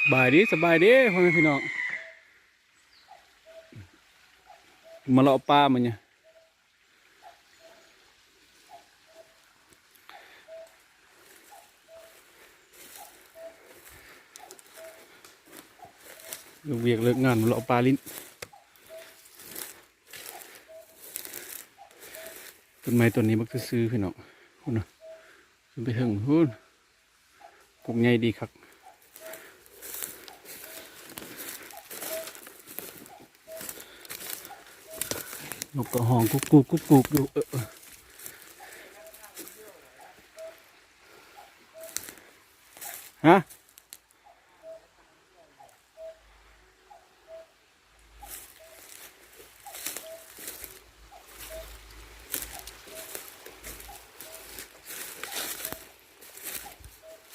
ສະບາຍດີ ສະບາຍດີ ພໍ່ແມ່ພີ່ນ້ອງ ມາເລາະປ່າມື້ນີ້ ເລີກວຽກເລີກງານ ມາເລາະປ່າຫຼິ້ນ. ຕົ້ນໄມ້ຕົ້ນນີ້ບັກຊື່ໆ ພີ່ນ້ອງ ພຸ້ນນະ ຂຶ້ນໄປເທິງພຸ້ນ ກົກໃຫຍ່ດີຄັກ ນົກກໍຮ້ອງກຸກກຸກກຸກກຸກຢູ່ ເອີ ຮະ.